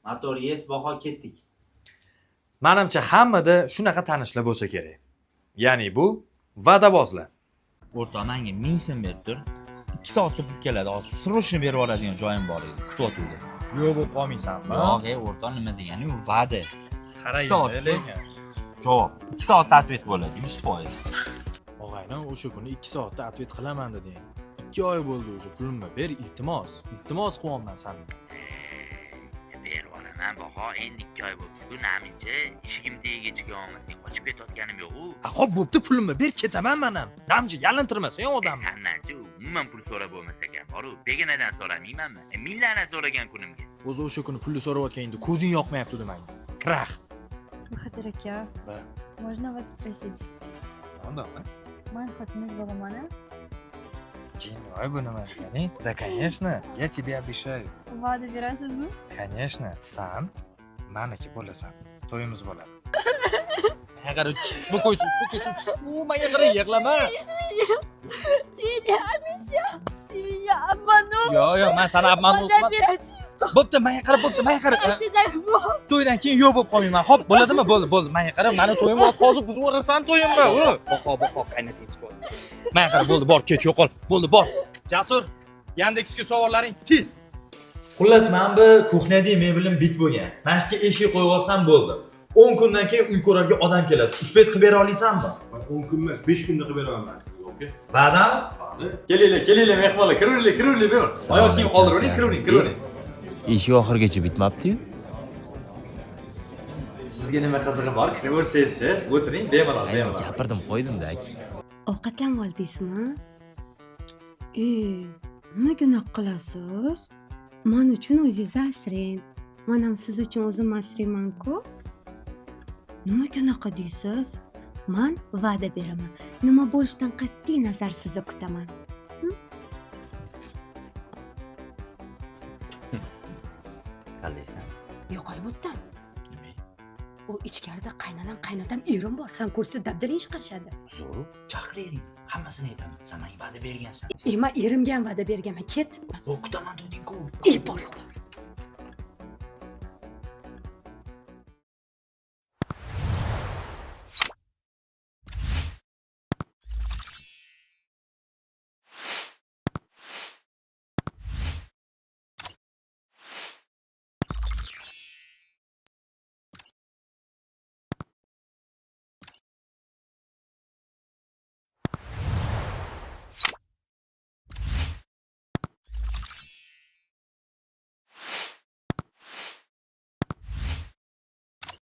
Motor есть, Baho, ketdik. Manimcha, hammada shunaqa tanishlar bo'lsa kerak. Ya'ni bu va'dabozlar. O'rtoq, menga 1000 so'm berib tur. 2 soatda pul keladi. Hozir срочно berib yuboradigan joyim bor edi. Kutib. Yo'q bo'lib qolmaysanmi? Yo'q, ey o'rtoq, nima degani u va'da. Qarang, Soatda. Lekin. Javob. 2 soatda ответ bo'ladi, 100%. Og'ayni, o'sha kuni 2 soatda ответ qilaman deding. 2 oy bo'ldi уже, pulimni ber, iltimos. Iltimos qilyapman sandan. Berib yuboraman, Baho, endi 2 oy bo'libdi-ku, namincha eshigim tagiga chiqa olmasang, qochib ketayotganim yo'q-u. A, xo'p, bo'pti, pulimni ber, ketaman man ham. Namchi yalintirma sen odamni. Sandanchi umuman pul so'rab bo'lmas ekan, boru begonadan so'ramaymanmi? Minglardan so'ragan kunimga. O'zi o'sha kuni pulni so'rayotganingda ko'zing yoqmayapti menga. Крах. Bahodir aka, Да. можно вас спросить? Да. Man xotiningiz bo'laman? Jinvoy, bu nima deganing? Да, конечно, я тебе обещаю. Va'da berasizmi? Конечно, san maniki bo'lasan. To'yimiz bo'ladi. Menga qara, успокойся, успокойся. U menga qara, yig'lama. Ты мне обещал, ты меня обманул. Yo'q, yo'q, man seni обманул Va'da berasiz-ku. Bo'pti, menga qara, bo'pti, menga qara. To'ydan keyin yo'q bo'lib qolmayman. Xo'p, bo'ladimi? Bo'ldi, bo'ldi. Menga qara, mani to'yim vaqt hozir buzib yuborasan to'yimni. U. Baho, Baho, qaynating chiqyapti. Menga qara, bo'ldi, bor, ket, yo'qol. Bo'ldi, bor. Jasur, Yandexga savollaring tez. Xullas, mana bu кухня dagi mebelim bit bo'lgan. Mana shu yerga eshik qo'yib olsam bo'ldi. 10 kundan keyin uy ko'rarga odam keladi. Успеть qilib bera olasanmi? 10 kun emas, 5 kunda qilib beraman man sizga, okey? Va'dami? Va'da. Kelinglar, kelinglar mehmonlar, kiraveringlar, kiraveringlar, bemalol. Oyoq kiyim qoldiravering, kiravering, kiravering. Eshik oxirigacha bitmabdi-yu. Sizga nima qizig'i bor? Kiraversangizchi, o'tiring, bemalol, Endi bemalol. gapirdim, qo'ydim-da, aka. Ovqatlanib oldingizmi? E, nimaga unaqa qilasiz? Man uchun o'zingizni asrang. Man ham siz uchun o'zimni asrayman-ku. Nimaga unaqa deysiz? Man va'da beraman. Nima bo'lishidan qat'iy nazar sizni kutaman. Qalaysan? Yo'qol bu yerdan. Nima? U ichkarida qaynonam, qaynotam, erim bor. San ko'rsa dabdala ish qilishadi. Zo'ru, chaqir ering. Hammasini aytaman. Sen menga va'da bergansan. E, man erimga ham va'da berganman. Ket. O, kutaman deding-ku. E, bor, yo'qol.